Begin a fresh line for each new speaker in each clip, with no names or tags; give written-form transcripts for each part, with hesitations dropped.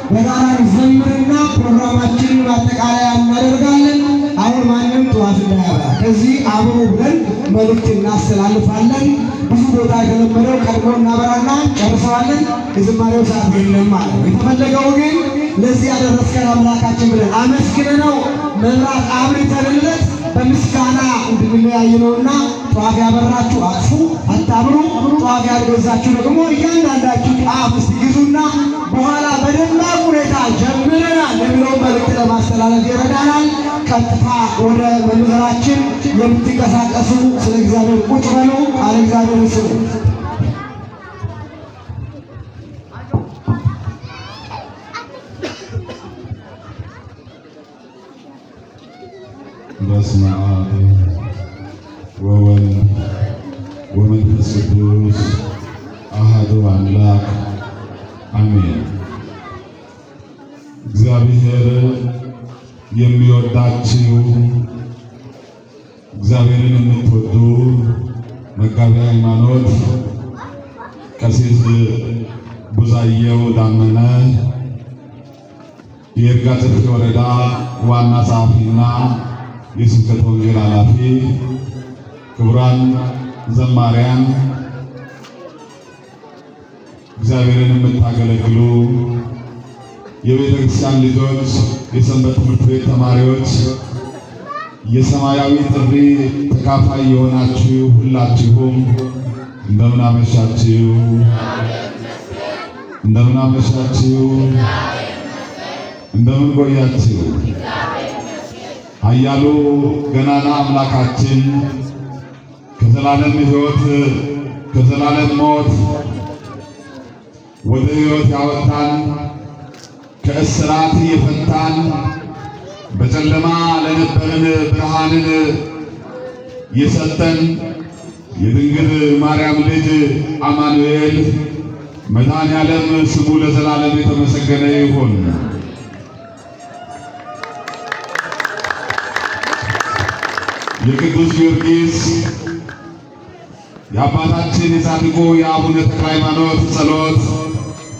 በጋራ እንዘምርና ፕሮግራማችንን ማጠቃለያ እናደርጋለን። አሁን ማንም ጧፍ እንዳያበራ ከዚህ አብሩ ብለን መልእክት እናስተላልፋለን። ብዙ ቦታ የተለመደው ቀድሞ እናበራና ጨርሰዋለን። የዝማሬው ሰዓት የለም ማለት ነው። የተፈለገው ግን ለዚህ ያደረስከን አምላካችን ብለን አመስግነነው መብራት አብርተንለት በምስጋና እንድንለያይ ነውና ጧፍ ያበራችሁ አጥፉ፣ አታብሩ። ጧፍ ያልገዛችሁ ደግሞ እያንዳንዳችሁ ጧፍ እስቲ ግዙና በኋላ በደማቅ ሁኔታ ጀምረናል የሚለውን መልእክት ለማስተላለፍ ይረዳናል። ቀጥታ ወደ መምህራችን የምትንቀሳቀሱ ስለ እግዚአብሔር ቁጭ በሉ፣ ቃለ እግዚአብሔር ስሙ።
በስመ አብ ወወልድ ወመንፈስ ቅዱስ አሐዱ አምላክ አሜን። እግዚአብሔር የሚወዳችሁ እግዚአብሔርን የምትወዱ መጋቢ ሃይማኖት ቀሲስ ቡዛየው ዳመነ የይርጋ ጨፌ ወረዳ ዋና ጸሐፊና የስብከተ ወንጌል ኃላፊ፣ ክቡራን ዘማሪያን፣ እግዚአብሔርን የምታገለግሉ የቤተ ክርስቲያን ልጆች፣ የሰንበት ትምህርት ቤት ተማሪዎች፣ የሰማያዊ ጥሪ ተካፋይ የሆናችሁ ሁላችሁም እንደምን አመሻችሁ? እንደምን አመሻችሁ? እንደምን ቆያችሁ? ኃያሉ ገናና አምላካችን ከዘላለም ሕይወት ከዘላለም ሞት ወደ ሕይወት ያወጣን ከእስራት የፈታን በጨለማ ለነበርን ብርሃንን የሰጠን የድንግል ማርያም ልጅ አማኑኤል መድኃኔዓለም ስሙ ለዘላለም የተመሰገነ ይሁን። የቅዱስ ጊዮርጊስ የአባታችን የጻድቁ የአቡነ ተክለ ሃይማኖት ጸሎት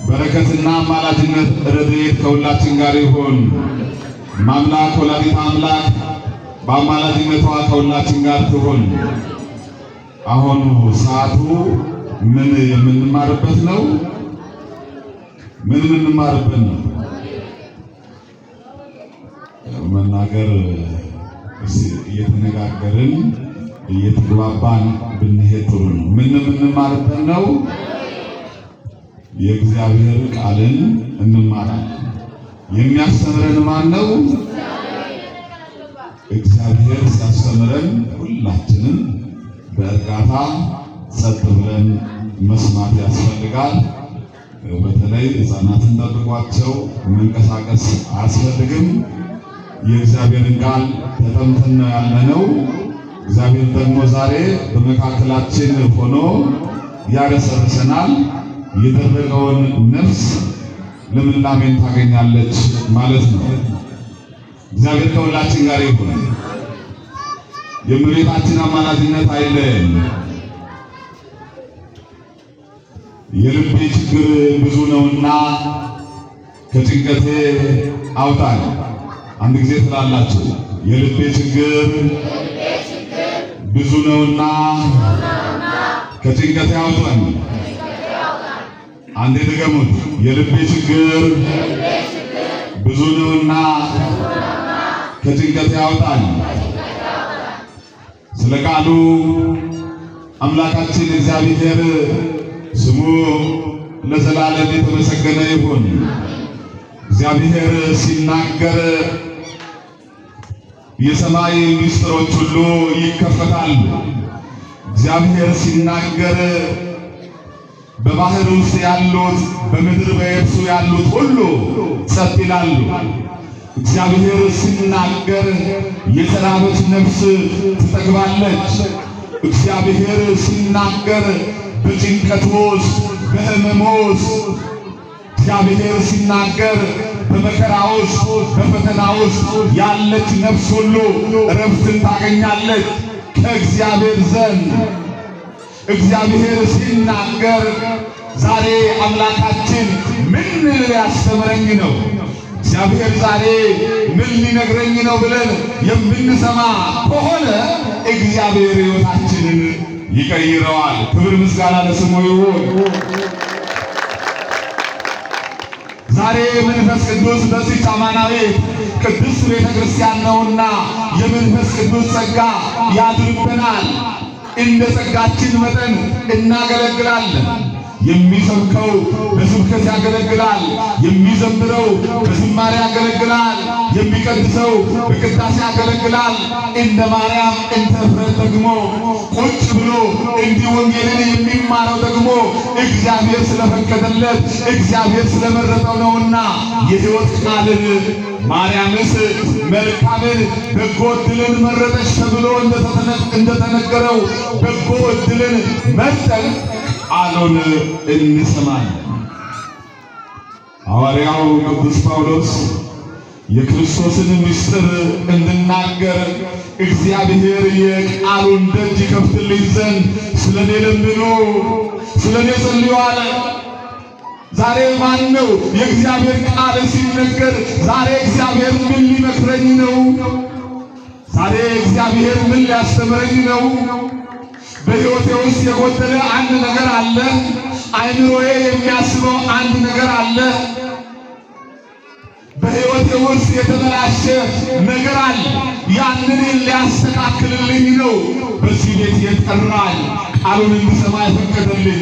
በረከትና አማላጅነት ረድኤት ከሁላችን ጋር ይሁን። ማምላክ ወላዲተ አምላክ በአማላጅነቷ ከሁላችን ጋር ትሁን። አሁን ሰዓቱ ምን የምንማርበት ነው? ምን የምንማርበት ነው? መናገር እየተነጋገርን እየተግባባን ብንሄድ ጥሩ ነው። ምን የምንማርበት ነው? የእግዚአብሔር ቃልን እንማራለን። የሚያስተምረን ማን ነው? እግዚአብሔር ሲያስተምረን ሁላችንም በእርጋታ ጸጥ ብለን መስማት ያስፈልጋል። በተለይ ሕፃናትን ጠብቋቸው፣ መንቀሳቀስ አያስፈልግም። የእግዚአብሔርን ቃል ተጠምተን ነው ያለነው። እግዚአብሔር ደግሞ ዛሬ በመካከላችን ሆኖ ያረሰርሰናል። የደረቀውን ነፍስ ልምላሜን ታገኛለች ማለት ነው። እግዚአብሔር ከሁላችን ጋር ይሁን። የእመቤታችን አማላጅነት አይለየን። የልቤ ችግር ብዙ ነውና ከጭንቀቴ አውጣኝ። አንድ ጊዜ ትላላችሁ፣ የልቤ ችግር ብዙ ነውና ከጭንቀቴ አውጣኝ። አንዴ ድገሙት። የልቤ ችግር ብዙ ነውና ከጭንቀቴ አውጣኝ። ስለ ቃሉ አምላካችን እግዚአብሔር ስሙ ለዘላለም የተመሰገነ ይሁን። እግዚአብሔር ሲናገር የሰማይ ምስጢሮች ሁሉ ይከፈታሉ። እግዚአብሔር ሲናገር በባህር ውስጥ ያሉት በምድር በየብሱ ያሉት ሁሉ ጸጥ ይላሉ። እግዚአብሔር ሲናገር የተራበች ነፍስ ትጠግባለች። እግዚአብሔር ሲናገር በጭንቀት ውስጥ በሕመም ውስጥ እግዚአብሔር ሲናገር በመከራ ውስጥ በፈተና ውስጥ ያለች ነፍስ ሁሉ እረፍትን ታገኛለች ከእግዚአብሔር ዘንድ። እግዚአብሔር ሲናገር ዛሬ አምላካችን ምን ምን ሊያስተምረኝ ነው? እግዚአብሔር ዛሬ ምን ሊነግረኝ ነው ብለን የምንሰማ ከሆነ እግዚአብሔር ሕይወታችንን ይቀይረዋል። ክብር ምስጋና ለስሙ ይሁን። ዛሬ መንፈስ ቅዱስ በዚህ አማናዊት ቅድስት ቤተ ክርስቲያን ነውና የመንፈስ ቅዱስ ጸጋ ያድርብናል። እንደ ጸጋችን መጠን እናገለግላለን። የሚሰብከው በስብከት ያገለግላል። የሚዘምረው በዝማሬ ያገለግላል። የሚቀድሰው በቅዳሴ ያገለግላል። እንደ ማርያም እንተ ዕፍረት ደግሞ ቁጭ ብሎ እንዲህ ወንጌልን የሚማረው ደግሞ እግዚአብሔር ስለፈቀደለት እግዚአብሔር ስለመረጠው ነውና የሕይወት ቃልን ማርያምስ መልካምን በጎ ዕድልን መረጠች ተብሎ እንደተነገረው በጎ ዕድልን መርጠን ቃሉን እንሰማለን። ሐዋርያው ቅዱስ ጳውሎስ የክርስቶስን ምስጢር እንድናገር እግዚአብሔር የቃሉን ደጅ ይከፍትልኝ ዘንድ ስለኔ ለምኑ፣ ስለኔ ጸልዩ አለ። ዛሬ ማን ነው የእግዚአብሔር ቃል ሲነገር፣ ዛሬ እግዚአብሔር ምን ሊመክረኝ ነው? ዛሬ እግዚአብሔር ምን ሊያስተምረኝ ነው? በሕይወቴ ውስጥ የጎደለ አንድ ነገር አለ። አይምሮዬ የሚያስበው አንድ ነገር አለ። በሕይወቴ ውስጥ የተበላሸ ነገር አለ። ያንን ሊያስተካክልልኝ ነው በዚህ ቤት የጠራኝ ቃሉን እንድሰማ የፈቀደልኝ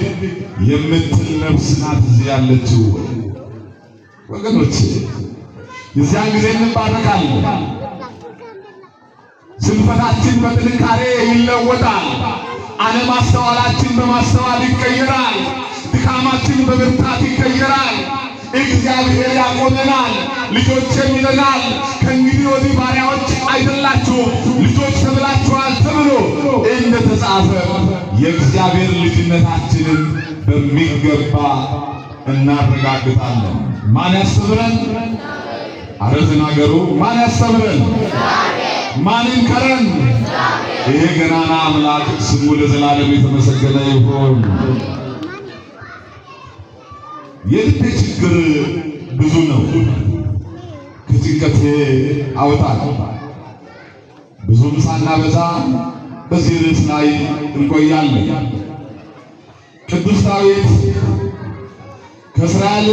የምትል ነፍስ ናት እዚህ ያለችው። ወገኖች የዚያን ጊዜ እንባረካለን። ስንፈታችን በጥንካሬ ይለወጣል። አለማስተዋላችን በማስተዋል ይቀየራል። ድካማችን በብርታት ይቀየራል። እግዚአብሔር ያቆመናል። ልጆቼም ይለናል፣ ከእንግዲህ ወዲህ ባሪያዎች አይደላችሁም ልጆች ተብላችኋል ተብሎ እንደተጻፈ የእግዚአብሔር ልጅነታችንን በሚገባ እናረጋግጣለን። ማን ያስተምረን? አረ ተናገሩ። ማን ያስተምረን? ማን ይምከረን? ይሄ ገናና አምላክ ስሙ ለዘላለም የተመሰገነ ይሁን። የልቤ ችግር ብዙ ነው፣ ከጭንቀቴ አውጣል። ብዙም ሳናበዛ በዚህ ርዕስ ላይ እንቆያለን። ቅዱስ ዳዊት ከእስራኤል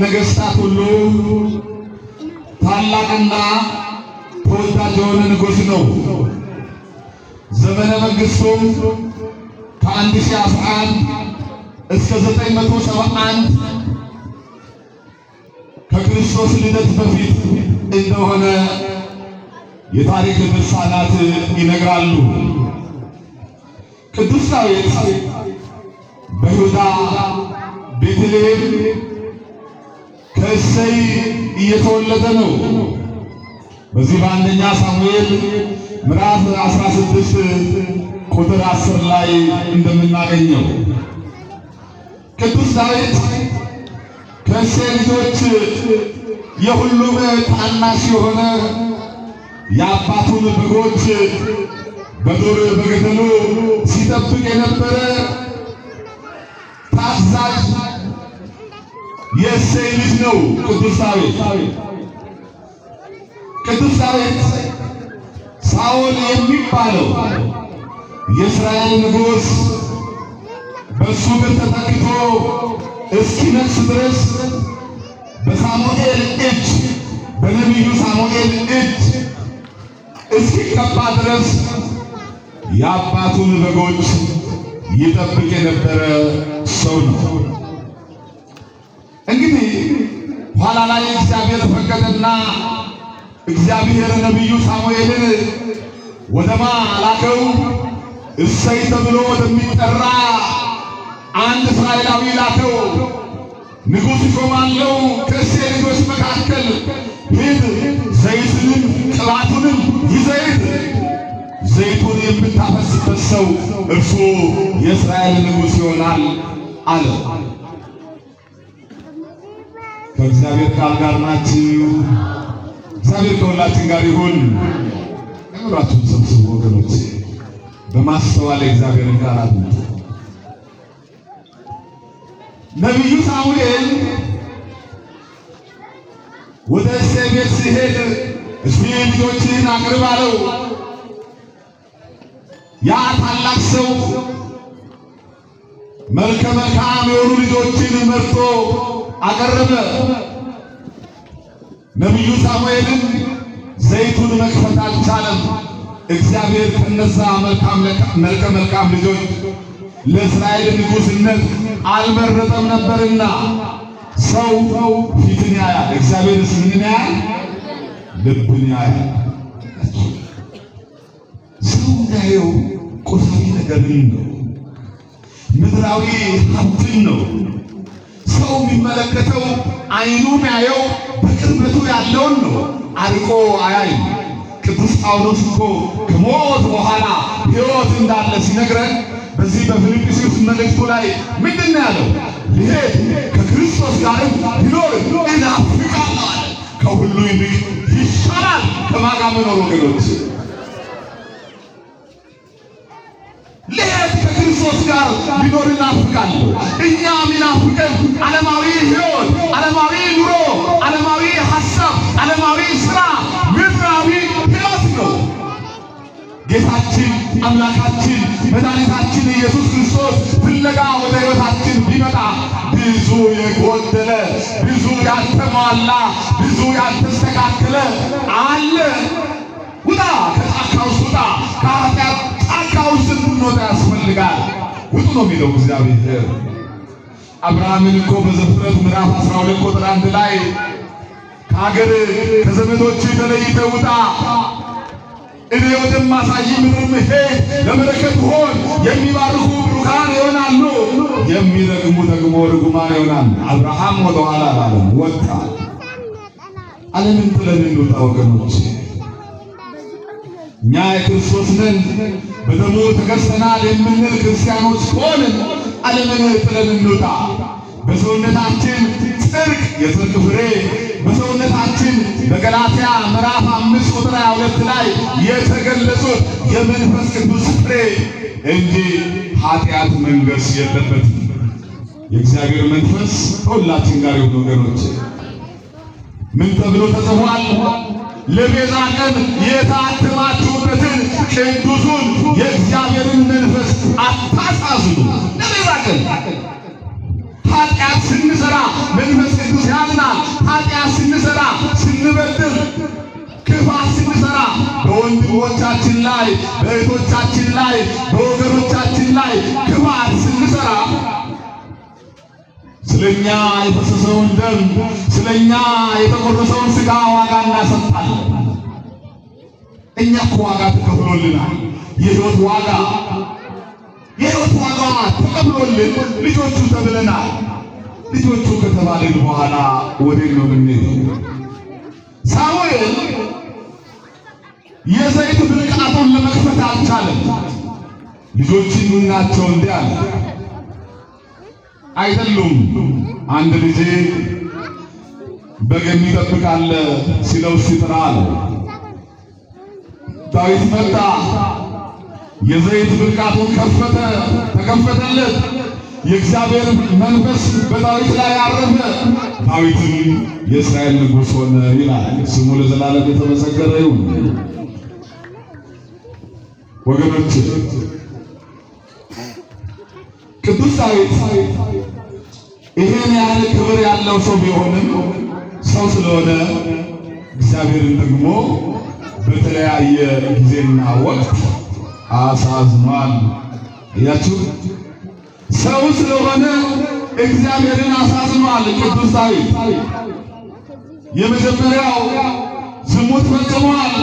ነገሥታት ሁሉ ታላቅና ተወዳጅ የሆነ ንጉሥ ነው። ዘመነ መንግሥቱ ከ1011 እስከ 971 ከክርስቶስ ልደት በፊት እንደሆነ የታሪክ ድርሳናት ይነግራሉ። ቅዱስ ዳዊት በይሁዳ ቤተልሔም ከእሴይ እየተወለደ ነው። በዚህ በአንደኛ ሳሙኤል ምዕራፍ 16 ቁጥር 10 ላይ እንደምናገኘው ቅዱስ ዳዊት ከእሴይ ልጆች የሁሉም ታናሽ የሆነ የአባቱን በጎች በዱር በገደሉ ሲጠብቅ የነበረ ታዛዥ የእሴይ ልጅ ነው ቅዱስ ዳዊት። ቅዱስ ዳዊት ሳኦል የሚባለው የእስራኤል ንጉሥ በእሱ እግር ተተክቶ እስኪነግሥ ድረስ በሳሙኤል እጅ በነቢዩ ሳሙኤል እጅ እስኪቀባ ድረስ የአባቱን በጎች ይጠብቅ የነበረ ሰው ነው። እንግዲህ ኋላ ላይ እግዚአብሔር ፈቀደና እግዚአብሔር ነቢዩ ሳሙኤልን ወደማ ላከው? እሰይ ተብሎ ወደሚጠራ አንድ እስራኤላዊ ላከው። ንጉሥ እሾማለሁ ከእሴይ ልጆች መካከል ሂድ፣ ዘይትንም ቅባቱንም ይዘህ ሂድ። ዘይቱን የምታፈስበት ሰው እርሱ የእስራኤል ንጉሥ ይሆናል አለ። ከእግዚአብሔር ቃል ጋር ናችሁ። እግዚአብሔር ከሁላችን ጋር ይሁን። አእምሯችሁን ሰብስቡ ወገኖች፣ በማስተዋል የእግዚአብሔርን ቃል አድምጡ። ነቢዩ ሳሙኤል ወደ እሴይ ቤት ሲሄድ እስቲ ልጆችህን አቅርብ አለው። ያ ታላቅ ሰው መልከ መልካም የሆኑ ልጆችን መርጦ አቀረበ። ነቢዩ ሳሙኤልም ዘይቱን መክፈት አልቻለም። እግዚአብሔር ከነዛ መልከ መልካም ልጆች ለእስራኤል ንጉሥነት አልመረጠም ነበርና። ሰው ፊትን ያያል፣ እግዚአብሔርስ ምንን ያያል? ልብን ያያል። ሰው እንዳየው ቁሳዊ ነገርን ነው፣ ምድራዊ ሀብትን ነው። ሰው የሚመለከተው አይኑ የሚያየው በቅርበቱ ያለውን ነው፣ አርቆ አያይም። ቅዱስ ጳውሎስ እኮ ከሞት በኋላ ሕይወት እንዳለ ሲነግረን በዚህ በፊልጵስዩስ መልእክቱ ላይ ምንድን ነው ያለው? ልሄድ ከክርስቶስ ጋርም ሊኖር እናፍቃለሁ አለ። ከሁሉ ይልቅ ይሻላል ከማን ጋር መኖር ወገኖች? ልሄድ ከክርስቶስ ጋር ሊኖር እናፍቃለሁ። እኛ የሚናፍቀን ዓለማዊ ሕይወት፣ ዓለማዊ ኑሮ፣ ዓለማዊ ሐሳብ፣ ዓለማዊ ሥራ፣ ምድራዊ ሕይወት ነው። ጌታችን አምላካችን መድኃኒታችን ኢየሱስ ክርስቶስ ፍለጋ ወደ ሕይወታችን ቢመጣ ብዙ የጎደለ፣ ብዙ ያልተሟላ፣ ብዙ ያልተስተካከለ አለ። ውጣ፣ ከጫካ ውስጥ ውጣ፣ ከኃጢአት ጫካ ውስጥ እንድንወጣ ያስፈልጋል። ውጡ ነው የሚለው እግዚአብሔር። አብርሃምን እኮ በዘፍጥረት ምዕራፍ 12 ቁጥር 1 ላይ ከሀገር ከዘመዶች ተለይተህ ውጣ፣ እኔ ወደማሳይ ምድር ሄድ፣ ለበረከት ሆን። የሚባርኩ ብሩካን ይሆናሉ፣ የሚረግሙ ደግሞ ርጉማን ይሆናሉ። አብርሃም ወደ ኋላ አላለም፣ ወጣ። ዓለምን ጥለን እንውጣ ወገኖች። እኛ የክርስቶስ ነን፣ በደሙ ተገዝተናል የምንል ክርስቲያኖች ከሆንን ዓለምን ጥለን እንውጣ። በሰውነታችን ጽድቅ የጽድቅ ፍሬ በሰውነታችን በገላትያ ምዕራፍ 5 ቁጥር 22 ላይ የተገለጹት የመንፈስ ቅዱስ ፍሬ እንጂ ኃጢአት መንገስ የለበትም። የእግዚአብሔር መንፈስ ከሁላችን ጋር ይሁን ወገኖች። ምን ተብሎ ተጽፏል? ለቤዛ ቀን የታተማችሁበትን ቅዱሱን የእግዚአብሔርን መንፈስ አታሳዝኑ። ለቤዛ ቀን ኃጢአት ስንሰራ መንፈስ ቅዱስ ያዝናል። ኃጢአት ስንሰራ፣ ስንበድል፣ ክፋት ስንሰራ በወንድሞቻችን ላይ፣ በእህቶቻችን ላይ፣ በወገኖቻችን ላይ ክፋት ስንሰራ ስለኛ የፈሰሰውን ደም፣ ስለኛ የተቆረሰውን ሥጋ ዋጋ እናሰጣለን። እኛ እኮ ዋጋ ተከፍሎልናል። የሕይወት ዋጋ የሕይወት ዋጋ ተከፍሎልን ልጆቹ ተብለናል። ልጆቹ ከተባልን በኋላ ወዴት ነው የምንሄደው? ሳሙኤል የዘይት ብልቃጡን ለመክፈት አልቻለም። ልጆችን ናቸው እንዲህ አለ፣ አይደሉም። አንድ ልጄ በግ የሚጠብቅ አለ ሲለው ሲጥራ አለ። ዳዊት መጣ፣ የዘይት ብልቃጡን ከፈተ፣ ተከፈተለት። የእግዚአብሔር መንፈስ በዳዊት ላይ አረፈ፣ ዳዊትም የእስራኤል ንጉሥ ሆነ ይላል። ስሙ ለዘላለም የተመሰገነ ይሁን። ወገኖች፣ ቅዱስ ዳዊት ይሄን ያህል ክብር ያለው ሰው ቢሆንም ሰው ስለሆነ እግዚአብሔርን ደግሞ በተለያየ ጊዜና ወቅት አሳዝኗል። እያችሁ ሰው ስለሆነ እግዚአብሔርን አሳዝኗል። ቅዱስ ዳዊት የመጀመሪያው ዝሙት ፈጽሟል።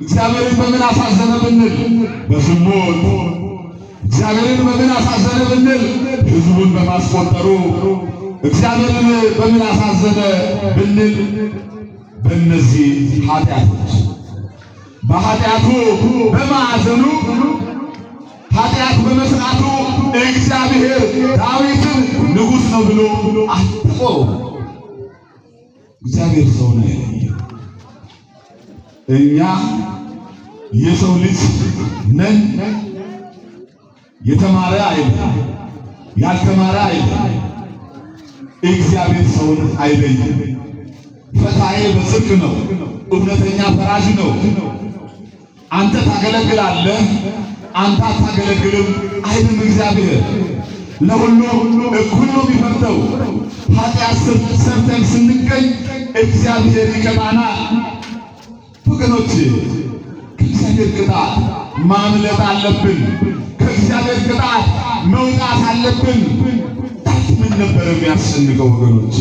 እግዚአብሔርን በምን አሳዘነ ብንል በዝሙት። እግዚአብሔርን በምን አሳዘነ ብንል ሕዝቡን በማስቆጠሩ። እግዚአብሔርን በምን አሳዘነ ብንል በእነዚህ ኃጢአቶች፣ በኃጢአቱ በማዕዘኑ ኃጢአት በመስራቱ እግዚአብሔር ዳዊትን ንጉሥ ነው ብሎ አጥቆ። እግዚአብሔር ሰው ነው። እኛ የሰው ልጅ ነን። የተማረ አይደል፣ ያልተማረ አይደል። እግዚአብሔር ሰውን አይለይም። ፈታዬ በጽድቅ ነው፣ እውነተኛ ፈራጅ ነው። አንተ ታገለግላለህ፣ አንተ አታገለግልም አይልም እግዚአብሔር። ለሁሉ እኩል ነው የሚፈርደው። ኃጢአት ሰርተን ስንገኝ እግዚአብሔር ይቀጣናል። ወገኖች ከእግዚአብሔር ቅጣት ማምለጥ አለብን። ከእግዚአብሔር ቅጣት መውጣት አለብን። ዳዊት ምን ነበር የሚያስጨንቀው ወገኖች?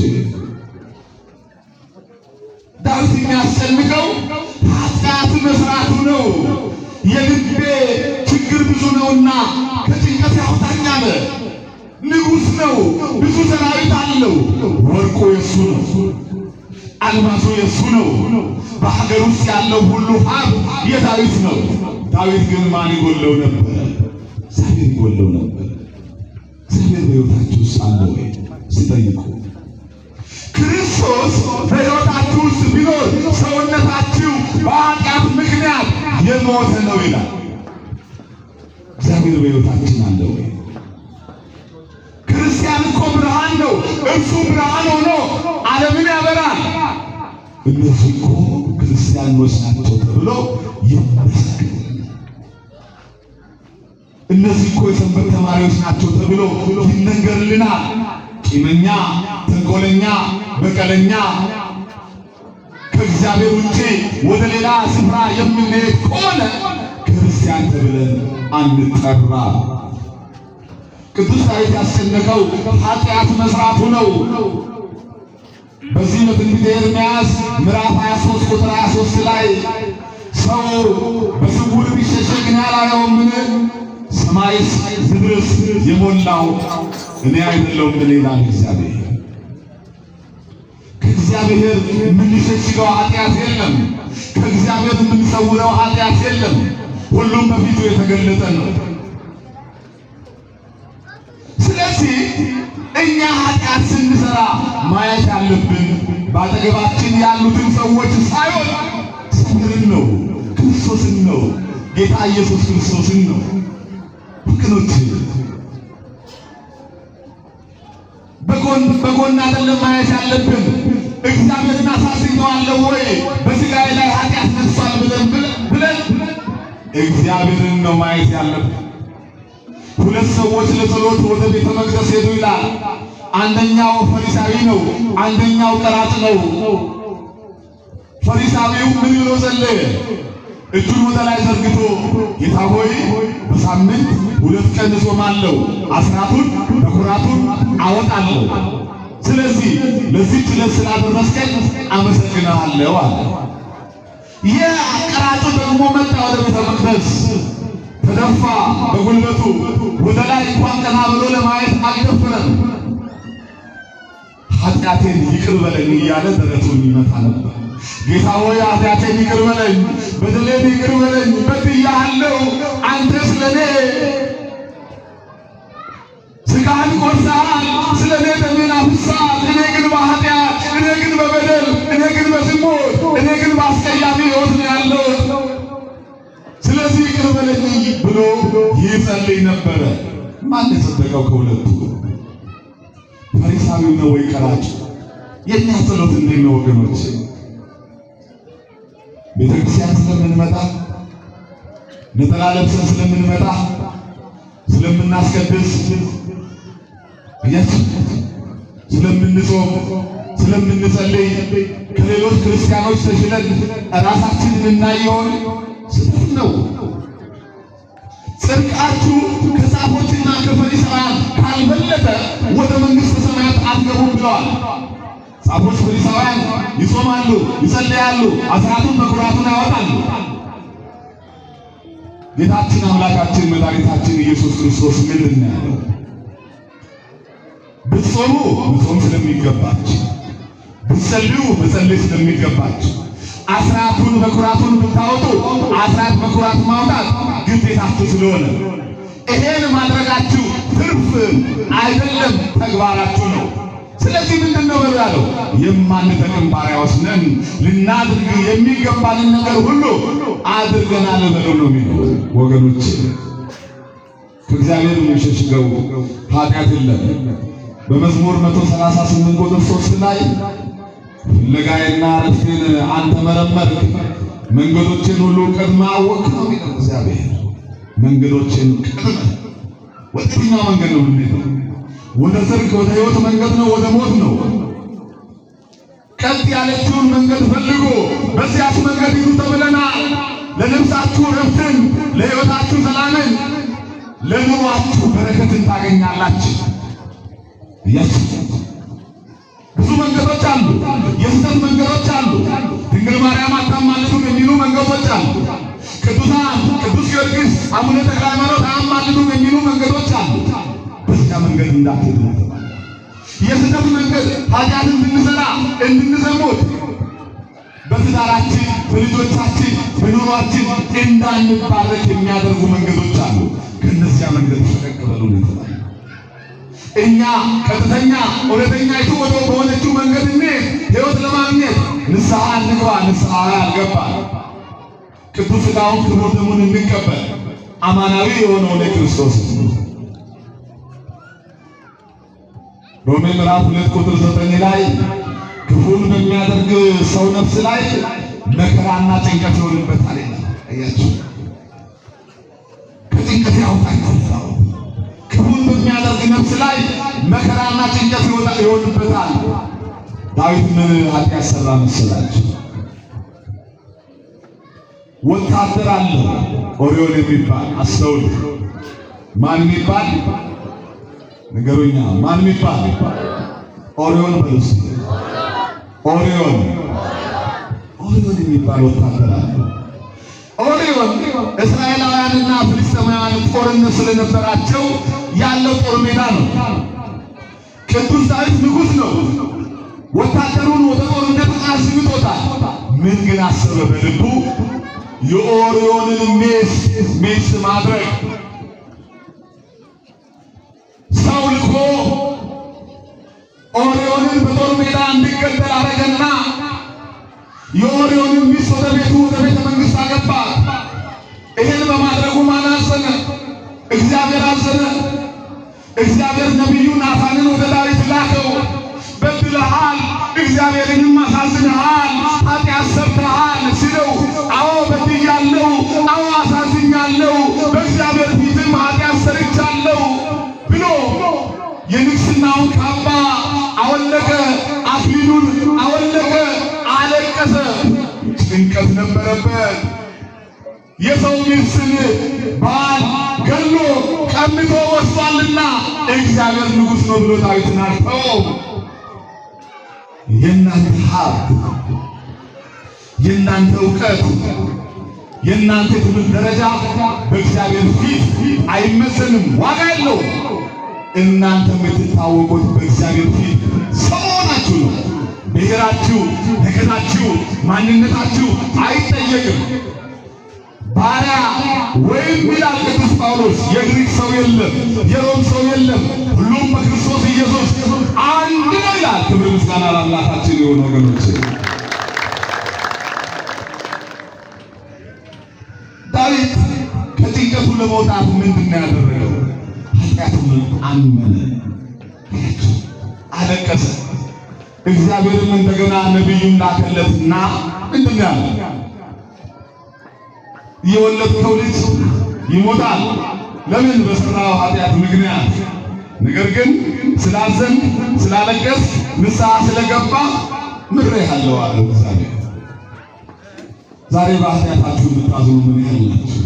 ዳዊት የሚያስጨንቀው ኃጢአት መስራቱ ነው። የልቤ ችግር ብዙ ነውና ከጭንቀት ያውጣኝ አለ። ንጉሥ ነው፣ ብዙ ሰራዊት አለው። ወርቁ የሱ ነው፣ አልማዙ የሱ ነው። በሀገር ውስጥ ያለው ሁሉ ሀብት የዳዊት ነው። ዳዊት ግን ማን ይጎለው ነበር? እግዚአብሔር ይጎለው ነበር። እግዚአብሔር በሕይወታችሁ ውስጥ አለ ወይ ሲጠይቁ፣ ክርስቶስ በሕይወታችሁ ውስጥ ቢኖር ሰውነታችሁ በኃጢአት ምክንያት የሞተ ነው ይላል። እግዚአብሔር በሕይወታችን አለ ወይ? ክርስቲያን እኮ ብርሃን ነው። እርሱ ብርሃን ሆኖ ዓለምን ያበራል። እነዚህ እኮ ክርስቲያኖች ናቸው ተብሎ ይመሰገናል። እነዚህ እኮ የሰንበት ተማሪዎች ናቸው ተብሎ ይነገርልናል። ቂመኛ፣ ተንኮለኛ፣ በቀለኛ ከእግዚአብሔር ውጪ ወደ ሌላ ስፍራ የምንሄድ ከሆነ ክርስቲያን ተብለን አንጠራ። ቅዱስ ዳዊት ያስጨነቀው ኃጢአት መስራቱ ነው። በዚህ በትንቢተ ኤርምያስ ምዕራፍ 23 ቁጥር 23 ላይ ሰው በስውር ቢሸሸግ እኔ አላየውምን? ሰማይስ ምድርስ የሞላው እኔ አይደለሁምን? ይላል እግዚአብሔር። ከእግዚአብሔር የምንሸሽገው ኃጢአት የለም። ከእግዚአብሔር የምንሰውረው ኃጢአት የለም። ሁሉም በፊቱ የተገለጠ ነው። ስለዚህ እኛ ኃጢአት ስንሰራ ማየት ያለብን በአጠገባችን ያሉትን ሰዎች ሳይሆን እግዚአብሔርን ነው፣ ክርስቶስን ነው፣ ጌታ ኢየሱስ ክርስቶስን ነው። ወገኖች በጎን በጎን አይደለም ማየት ያለብን። እግዚአብሔርን አሳዝኜዋለሁ ወይ በሥጋዬ ላይ ኃጢአት ነግሷል ብለን ብለን እግዚአብሔርን ነው ማየት ያለብን። ሁለት ሰዎች ለጸሎት ወደ ቤተ መቅደስ ሄዱ ይላል። አንደኛው ፈሪሳዊ ነው፣ አንደኛው ቀራጭ ነው። ፈሪሳዊው ምን ብሎ ጸለየ? እጁን ወደ ላይ ዘርግቶ ጌታ ሆይ በሳምንት 2 ቀን እጾማለሁ፣ አስራቱን በኩራቱን አወጣለሁ። ስለዚህ ለዚህች ዕለት ስላደረስከኝ አመሰግንሃለሁ አለ። ይህ ቀራጩ ደግሞ መጣ ወደ ቤተ መቅደስ፣ ተደፋ በጉልበቱ፣ ወደ ላይ እንኳን ቀና ብሎ ለማየት አልደፈረም። ኃጢአቴን ይቅር በለኝ እያለ ደረቱን ይመታ ነበር። ጌታ ሆይ ኃጢአቴን ይቅር በለኝ፣ በደሌን ይቅር በለኝ፣ በድያለሁ። አንተ ስለኔ ሥጋህን ቆርሰሃል፣ ስለኔ ደምህን አፍስሰሃል። እኔ ግን በኃጢአት፣ እኔ ግን በበደል፣ እኔ ግን በዝሙት፣ እኔ ግን በአስቀያሚ ሕይወት ነው ያለሁት። ስለዚህ ይቅር በለኝ ብሎ ይጸልይ ነበረ። ማን የጸደቀው ከሁለቱ? ፈሪሳዊው ነው ወይ ቀራጩ? የኛ ጸሎት እንዴት ነው ወገኖች? ቤተክርስቲያን ስለምንመጣ፣ ነጠላ ለብሰን ስለምንመጣ፣ ስለምናስቀድስ፣ አያችሁ፣ ስለምንጾም፣ ስለምንጸልይ ከሌሎች ክርስቲያኖች ተሽለን ራሳችንን እናይ ይሆን? ስህተት ነው። ጽድቃችሁ ከጻፎችና ከፈሪሳውያን ካልበለጠ ወደ መንግሥተ ሰማያት አትገቡም ብለዋል። ጻፎች ፈሪሳውያን ይጾማሉ፣ ይጸልያሉ፣ አስራቱን በኩራቱን ያወጣሉ። ጌታችን አምላካችን መድኃኒታችን ኢየሱስ ክርስቶስ ምንድን ነው ያለው? ብትጾሙ መጾም ስለሚገባችሁ፣ ብትጸልዩ መጸለይ ስለሚገባችሁ፣ አስራቱን በኩራቱን ብታወጡ አስራት በኩራት ማውጣት ግዴታችሁ ስለሆነ ይሄን ማድረጋችሁ ትርፍ አይደለም፣ ተግባራችሁ ነው። ስለዚህ ምንድነው በሉ ያለው? የማንጠቅም ባሪያዎች ነን፣ ልናድርግ የሚገባንን ነገር ሁሉ አድርገናል በሉ ነው የሚለው። ወገኖች ከእግዚአብሔር የሚሸሽገው ኃጢአት የለም። በመዝሙር 138 ቁጥር 3 ላይ ፊት ፍለጋዬና ዕረፍቴን አንተ መረመርክ፣ መንገዶችን ሁሉ ቀድመህ አወቅህ ነው የሚለው እግዚአብሔር። መንገዶችን ቀድመህ ወደ የትኛው መንገድ ነው የምንሄደው? ወደ ጽድቅ ወደ ሕይወት መንገድ ነው? ወደ ሞት ነው? ቀጥ ያለችውን መንገድ ፈልጉ፣ በዚያች መንገድ ሂዱ ተብለናል። ለነፍሳችሁ ረፍትን፣ ለሕይወታችሁ ሰላምን፣ ለኑሯችሁ በረከትን ታገኛላችሁ። ብዙ መንገዶች አሉ። የስህተት መንገዶች አሉ። ድንግል ማርያም አታማልዱም የሚሉ መንገዶች አሉ። ቅዱሳን ቅዱስ ጊዮርጊስ፣ አቡነ ተክለ ሃይማኖት አያማልዱም የሚሉ መንገዶች አሉ። በዚያ መንገድ እንዳትሄዱ። የስህተት መንገድ ኃጢአት እንድንሰራ እንድንዘሙት፣ በትዳራችን፣ በልጆቻችን፣ በኑሯችን እንዳንባረክ የሚያደርጉ መንገዶች አሉ። ከእነዚያ መንገድ ፈቀቅ በሉ ነው የተባለው። እኛ ቀጥተኛ እውነተኛይቱ ወደ በሆነችው መንገድ እንሂድ። ሕይወት ለማግኘት ንስሐ እንግባ። ንስሐ ያልገባ ቅዱስ ሥጋውን ክቡር ደሙን እንቀበል። አማናዊ የሆነውን የክርስቶስ ሮሜ ምዕራፍ 2 ቁጥር 9 ላይ ክፉን በሚያደርግ ሰው ነፍስ ላይ መከራና ጭንቀት ይሆንበታል ይላል። አያችሁ፣ ከጭንቀት ያወጣል። ክፉን በሚያደርግ ነፍስ ላይ መከራና ጭንቀት ይሆንበታል። ዳዊት ምን ኃጢአት ሰራ መሰላችሁ? ወታደር አለ ኦሪዮን የሚባል አስተውሉ። ማን የሚባል ንገሩኛ? ማን የሚባል ኦሪዮን በሉስ። ኦሪዮን ኦሪዮን የሚባል ወታደር አለ። ኦሪዮን እስራኤላውያንና ፍልስጤማውያን ጦርነት ስለነበራቸው ያለው ጦር ሜዳ ነው። ቅዱስ ዳዊት ንጉሥ ነው። ወታደሩን ወደ ጦርነት አዝምቶታል። ምን ግን አሰበ በልቡ? የኦሪዮንን ሚስት ማድረግ። ሰው ልኮ ኦሪዮንን በጦር ሜዳ እንዲገደል አደረገና የኦሪዮንን ሚስት ወደ ቤቱ ወደ ቤተ መንግሥት አገባ። ይህን በማድረጉ ማን አዘነ? እግዚአብሔር አዘነ። እግዚአብሔር ነቢዩ ናታንን ወደ ዳዊት ላከው። በድለሃል፣ እግዚአብሔርንም አሳዝነሃል፣ ኃጢአት ሰርተሃል ሲለው፣ አዎ በድያለሁ፣ አዎ አሳዝኛለሁ፣ በእግዚአብሔር ፊትም ኃጢአት ሰርቻለሁ ብሎ የንግሥናውን ካባ አወለቀ፣ አክሊሉን አወለቀ፣ አለቀሰ። ጭንቀት ነበረበት። የሰው ሚስትን ባል ገሎ ቀምቶ ወስዷልና እግዚአብሔር ንጉሥ ነው ብሎ ዳዊትን አልተወውም። የእናንተ ሀብት፣ የእናንተ እውቀት፣ የእናንተ የትምህርት ደረጃ በእግዚአብሔር ፊት አይመዘንም፣ ዋጋ የለውም። እናንተ የምትታወቁት በእግዚአብሔር ፊት ሰው መሆናችሁ ነው። ብሔራችሁ፣ ነገዳችሁ፣ ማንነታችሁ አይጠየቅም። ባሪያ ወይም ይላል ቅዱስ ጳውሎስ የግሪክ ሰው የለም፣ የሮም ሰው የለም፣ ሁሉም በክርስቶስ ኢየሱስ አንድ ነው ይላል። ክብር ምስጋና ለአምላካችን ይሁን ወገኖች። ዳዊት ከጭንቀቱ ለመውጣት ምንድን ነው ያደረገው? ኃጢአቱን አመነ፣ አለቀሰ። እግዚአብሔርም እንደገና ነቢዩን ላከለትና ምንድን ነው ያለው? የወለድከው ልጅ ይሞታል። ለምን? በሠራው ኃጢአት ምክንያት። ነገር ግን ስላዘን ስላለቀስ ንስሐ ስለገባ ምሬሃለሁ አለው እግዚአብሔር። ዛሬ በኃጢአታችሁ የምታዝኑ ምን ያህል ናችሁ?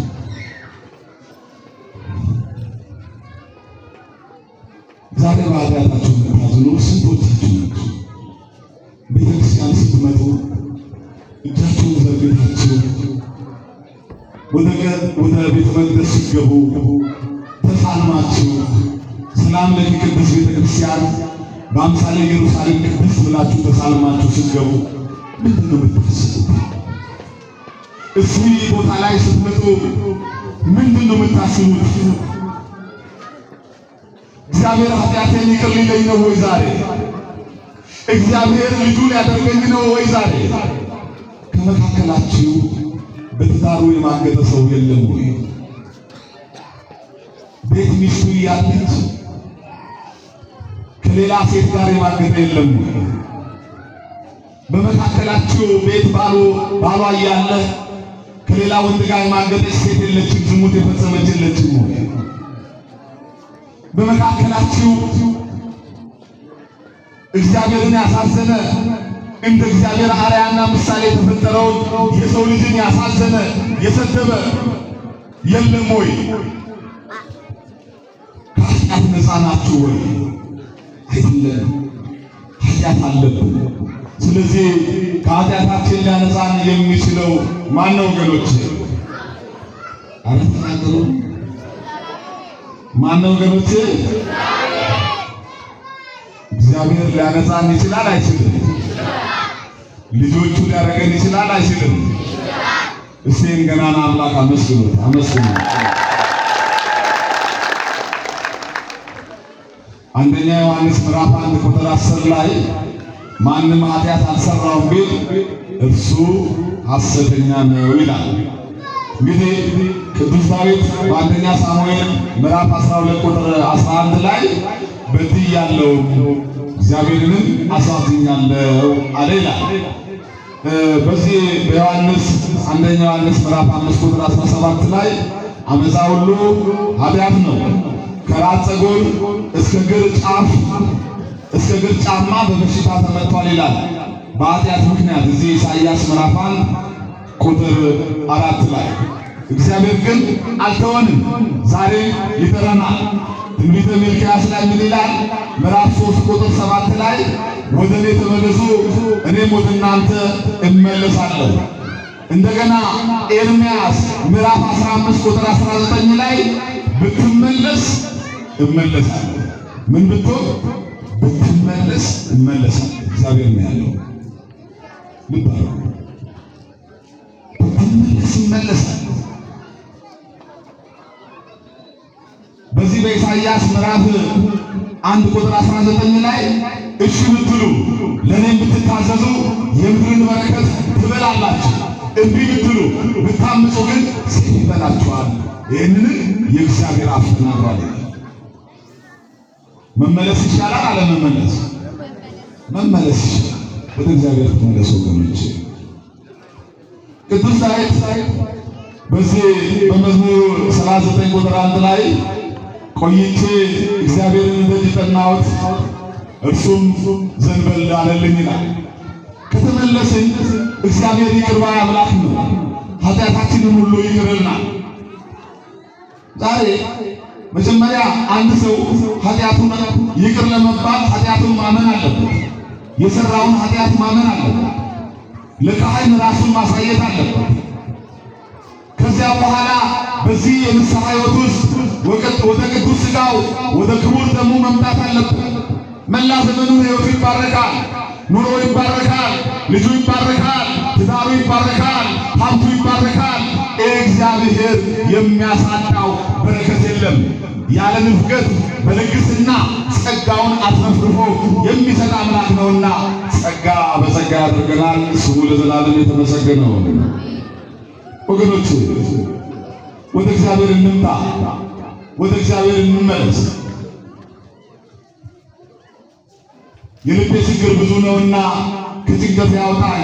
ዛሬ በኃጢአታችሁ የምታዝኑ ስንቶቻችሁ ናችሁ? ቤተክርስቲያን ስትመጡ እጃችሁን ዘርግታችሁ ወደ ቤተ መቅደስ ስትገቡ ተሳልማችሁ ሰላም ለኪ ቅድስት ቤተ ክርስቲያን በአምሳለ ኢየሩሳሌም ቅድስት ብላችሁ ተሳልማችሁ ስትገቡ ምንድን ነው የምታስቡት? እዚህ ቦታ ላይ ስትመጡ ምንድን ነው የምታስቡት? እግዚአብሔር ኃጢአቴን ይቅር ሊለኝ ነው ወይ ዛሬ? እግዚአብሔር ልጁ ሊያደርገኝ ነው ወይ ዛሬ? ከመካከላችሁ በትዳሩ የማገጠ ሰው የለም ወይ? ቤት ሚስቱ እያለች ከሌላ ሴት ጋር የማገጠ የለም ወይ? በመካከላችሁ ቤት ባሏ እያለ ከሌላ ወንድ ጋር የማገጠች ሴት የለችም፣ ዝሙት የፈጸመች የለችም ወይ? በመካከላችሁ እግዚአብሔርን ያሳዘነ እንደ እግዚአብሔር አርአያና ምሳሌ የተፈጠረውን የሰው ልጅን ያሳዘነ የሰደበ የለም ወይ? ከኃጢአት ነፃ ናችሁ ወይ? አይደለም። ኃጢአት አለብን። ስለዚህ ከኃጢአታችን ሊያነጻን የሚችለው ማን ነው ወገኖች? ኧረ ተናገሩ። ማን ነው ወገኖች? እግዚአብሔር ሊያነጻን ይችላል አይችልም? ልጆቹ ሊያደርገን ይችላል አይችልም? እስኪ ገናና አምላክ አመስግኑት፣ አመስግኑት። አንደኛ ዮሐንስ ምዕራፍ 1 ቁጥር 10 ላይ ማንም ኃጢአት አልሰራውም ቢል እርሱ ሐሰተኛ ነው ይላል። እንግዲህ ቅዱስ ዳዊት በአንደኛ ሳሙኤል ምዕራፍ 12 ቁጥር 11 ላይ በድያለሁ እግዚአብሔርንም አሳዝኛለሁ አለ ይላል። በዚህ በዮሐንስ አንደኛ ዮሐንስ ምዕራፍ 5 ቁጥር 17 ላይ አመፃ ሁሉ ኃጢአት ነው፣ ከራስ ፀጉር እስከ እግር ጫፍ እስከ እግር ጫማ በበሽታ ተመቷል ይላል። በኃጢአት ምክንያት እዚህ ኢሳይያስ ምዕራፍ 1 ቁጥር 4 ላይ እግዚአብሔር ግን አልተወንም፣ ዛሬ ይጠራናል። ትንቢተ ሚልክያስ ላይ ምን ይላል? ምዕራፍ 3 ቁጥር 7 ላይ ወደ እኔ ተመለሱ እኔም ወደ እናንተ እመለሳለሁ። እንደገና ኤርምያስ ምዕራፍ 15 ቁጥር 19 ላይ ብትመለስ እመለሳለሁ። ምን ብትሆን? ብትመለስ እመለሳለሁ። እግዚአብሔር ነው ያለው። ልብ ብትመለስ እመለሳለሁ። በዚህ በኢሳይያስ ምዕራፍ 1 ቁጥር 19 ላይ እሺ ብትሉ ለእኔም ብትታዘዙ የምድርን በረከት ትበላላችሁ፣ እምቢ ብትሉ ብታምፁ ግን ሰይፍ ይበላችኋል። ይህንን የእግዚአብሔር አፍ ተናግሯል። መመለስ ይሻላል አለመመለስ? መመለስ ይሻላል። ወደ እግዚአብሔር ተመለሱ ወገኖች። ቅዱስ ዳዊት በዚህ በመዝሙር 39 ቁጥር 1 ላይ ቆይቼ እግዚአብሔርን ደጅ ጠናሁት እርሱም ዘንበል አለልኝ ይላል። ከተመለስን እግዚአብሔር ይቅር ባይ አምላክ ነው። ኃጢአታችንን ሁሉ ይቅር ይለናል። ዛሬ መጀመሪያ አንድ ሰው ኃጢአቱን ይቅር ለመባል ኃጢአቱን ማመን አለበት። የሰራውን ኃጢአት ማመን አለበት። ለካህን ራሱን ማሳየት አለበት። ከዚያ በኋላ በዚህ የንስሐ ሕይወት ውስጥ ወደ ቅዱስ ሥጋው ወደ ክቡር ደሙ መምጣት አለበት። መላ ዘመኑ ሕይወቱ ይባረካል፣ ኑሮ ይባረካል፣ ልጁ ይባረካል፣ ትዳሩ ይባረካል፣ ሀብቱ ይባረካል። እግዚአብሔር የሚያሳጣው በረከት የለም። ያለ ንፍገት በልግስና ጸጋውን አትረፍርፎ የሚሰጥ አምላክ ነውና ጸጋ በጸጋ ያደርገናል። ስሙ ለዘላለም የተመሰገነው። ወገኖች ወደ እግዚአብሔር እንምጣ፣ ወደ እግዚአብሔር እንመለስ። የልቤ ችግር ብዙ ነውና ከጭንቀት ያውጣኝ።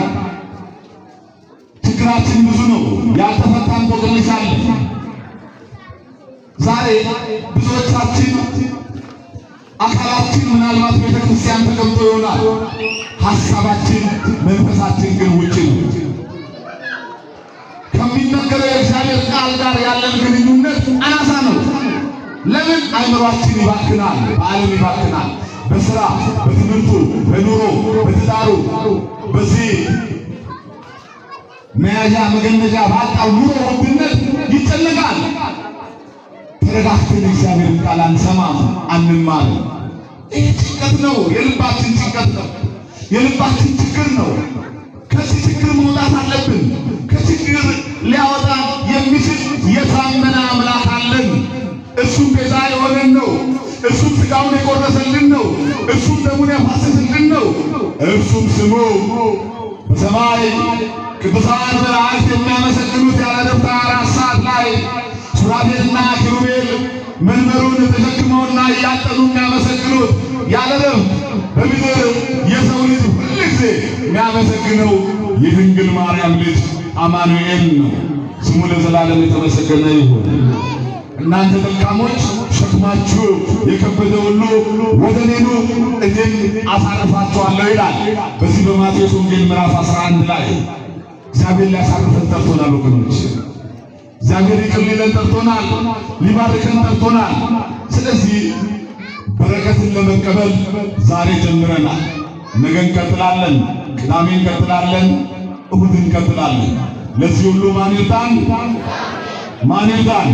ችግራችን ብዙ ነው፣ ያልተፈታ እንቆቅልሽ አለ። ዛሬ ብዙዎቻችን አካላችን ምናልባት ቤተክርስቲያን ተቀምጦ ይሆናል፣ ሐሳባችን መንፈሳችን ግን ውጭ ነው። ከሚነገረው የእግዚአብሔር ቃል ጋር ያለን ግንኙነት አናሳ ነው። ለምን? አይምሯችን ይባክናል፣ በዓለም ይባክናል፣ በስራ በትምህርቱ፣ በኑሮ፣ በትዳሩ፣ በዚህ መያዣ መገነዣ ባጣው ኑሮ ውድነት ይጨነቃል። ተረጋግተን እግዚአብሔርን ቃል አንሰማም፣ አንማርም። ይህ ጭንቀት ነው፣ የልባችን ጭንቀት ነው፣ የልባችን ችግር ነው። ከዚህ ችግር መውጣት አለብን። ከችግር ሊያወጣ የሚችል የታመነ አምላክ አለን። እሱም ቤዛ የሆነን ነው። እሱም ሥጋውን የቆረሰልን ነው። እሱም ደሙን ያፋሰሰልን ነው። እርሱም ስሙ በሰማይ ቅዱሳን መላእክት የሚያመሰግኑት ያለ ዕረፍት 24 ሰዓት ላይ ሱራፌልና ኪሩቤል መንበሩን ተሸክመውና እያጠኑ የሚያመሰግኑት ያለ ዕረፍት በምድር የሰው ልጅ ሁልጊዜ ጊዜ የሚያመሰግነው የድንግል ማርያም ልጅ አማኑኤል ነው። ስሙ ለዘላለም የተመሰገነ ይሁን። እናንተ ደካሞች ሸክማችሁ የከበደ ሁሉ ወደ እኔ ኑ እኔም አሳርፋችኋለሁ ይላል። በዚህ በማቴዎስ ወንጌል ምዕራፍ 11 ላይ እግዚአብሔር ሊያሳርፈን ጠርቶናል ወገኖች። እግዚአብሔር ይቅር ሊለን ጠርቶናል፣ ሊባርከን ጠርቶናል። ስለዚህ በረከትን ለመቀበል ዛሬ ጀምረናል። ነገ እንቀጥላለን፣ ቅዳሜ እንቀጥላለን፣ እሁድ እንቀጥላለን። ለዚህ ሁሉ ማን ይርዳን? ማን ይርዳን?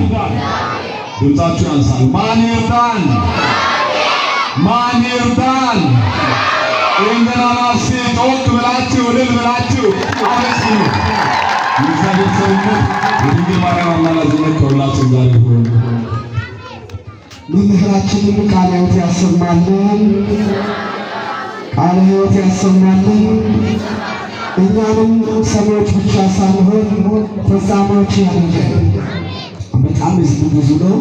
ድምፃችሁ ያንሳል። ማን ይርዳን? ማን ይርዳን? ይህንን እስቲ ጮክ ብላችሁ እልል ብላችሁ አመስግኑ። የእግዚአብሔር ቸርነት የድንግል ማርያም አማላጅነት ከሁላችን ጋር ይሁን።
መምህራችንን ቃለ ሕይወት ያሰማልን፣ ቃለ ሕይወት ያሰማልን። እኛንም ሰሚዎች ብቻ ሳንሆን ፈጻሚዎች ያድርገን። በጣም ህዝቡ ብዙ ነው።